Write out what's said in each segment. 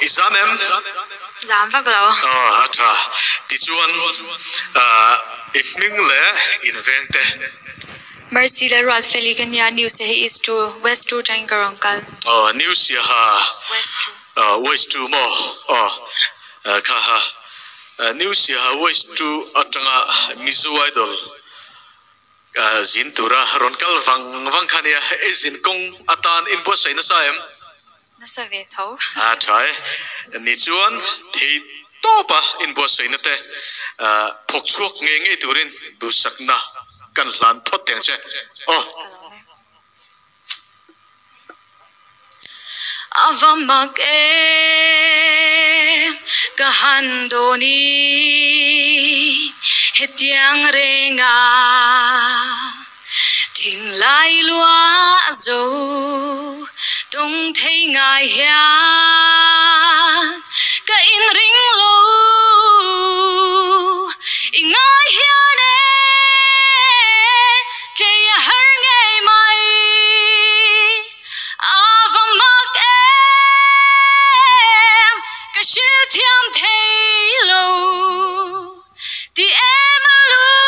i zam em? Zam vak lo. Aw, a tha. Tichuan, i hming leh inveng te. Mercy leh Ruatfeli ka nia, New Siaha East to West to atangin ka rawn kal. Aw, New Siaha West to. West to maw? Aw, kha ha. New Siaha West to atanga Mizo Idol zin tura rawn kal vang vang kha nia, i zin kawng atan inbuatsaih nasa em? Nasa ve tho. A tha e. Ni chuan thei tawpa inbuatsaihna te thawk chhuak ngei ngei turin duhsakna kan hlan phawt teng che. Aw. Ka lawm e. A va mak em ka han dawn i hetiang renga. Thinlai lua zo tawng thei ngai hian ka inring lo i ngai hian e tlei a har ngei mai a va mak em ka hrilh thiam thei lo. Ti em a lung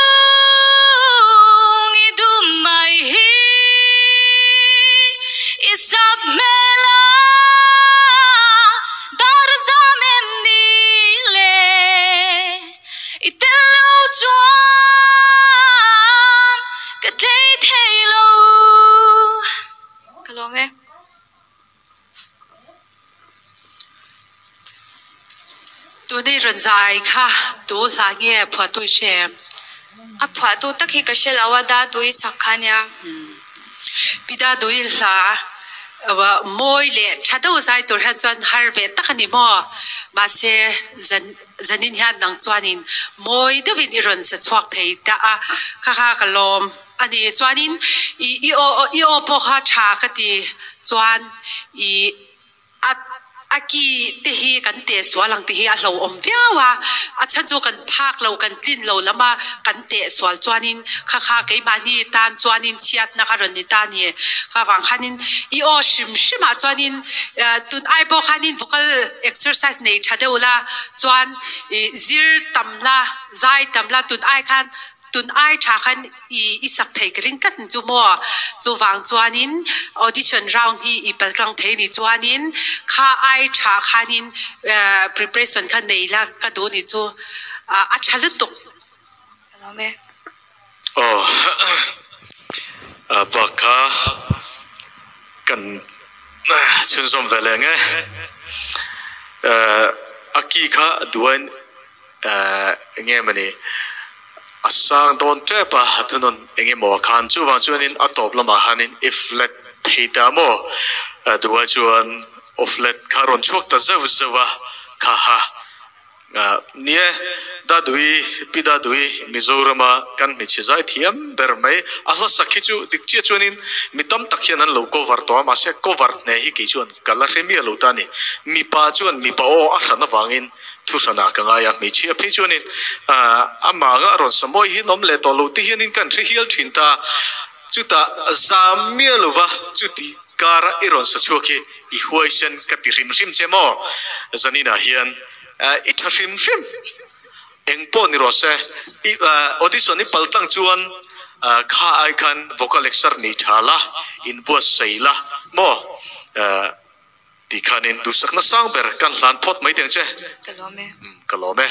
i dum mai hi i sak hmel a dar a zam em ni le i tel lo chuan ka tlei thei lo. Ka lawm e. Tunei rawn zai kha tu hla nge phuahtu i hre em? A phuahtu tak hi ka hre lo a, Dadui sak kha nia. Pi Dadui hla mawi leh tha deuh zai tur hian chuan har ve tak a ni maw? Mahse zan zanin hian nang chuanin mawi deuhin i rawn sa chhuak thei ta a, kha kha ka lawm a ni. Chuanin i i aw i aw pawh kha tha ka ti chuan i A a ki te hi kan teh sual ang tih hi a hlauhawm viau a, a chhan chu kan phak lo, kan tlin lo lam a, kan teh sual chuanin kha kha keimahni tan chuanin chhiatna kha rawn ni ta a ni. Kha vang khanin i aw hrim hrimah chuanin tun ai pawh khanin vocal exercise nei tha deuh la chuan i zir tam la, zai tam la tun ai khan Tun ai tha khan i i sak thei ka ring tlat ni chu maw? Chuvang chuanin audition round hi i paltlang thei ni chuanin kha ai tha khanin preparation kha nei la ka duh ni chu a tha lutuk. Ka lawm e. Aw bak kha kan chhunzawm ve leh ang e. A ki kha duain Eng nge mawni a sang dawn tep a, a thunawn eng emaw a khan. Chuvang chuanin a tawp lamah khanin i flat thei ta maw? Duhai chuan aw flat kha rawn chhuak ta zeuh zeuh a, kha ha. Ni e, Daduhi, Pi Daduhi, Mizorama kan hmeichhe zai thiam ber mai. A hla sak hi chu dik chiah chuanin mi tam tak hian an lo cover tawh a, mahse cover hneh hi kei chuan ka la hre miah lo ta a ni. Mipa chuan mipa aw a hran avangin Thuhranah ka ngai a, hmeichhia phei chuanin amah anga a rawn sa mawi hi an awm leh tawh lo te hianin ka hre hial thin ta. Chutah zam miah lova chuti kara i rawn sa chhuak hi i huaisen ka ti hrim hrim che maw? Zaninah hian i tha hrim hrim. Eng pawh ni rawh se, i audition i pal tlang chuan kha ai khan vocal exer nei tha la, inbuatsaih la maw? Ti khanin duhsakna sang ber kan hlan phawt mai teng che. Ka lawm e. Ka lawm e.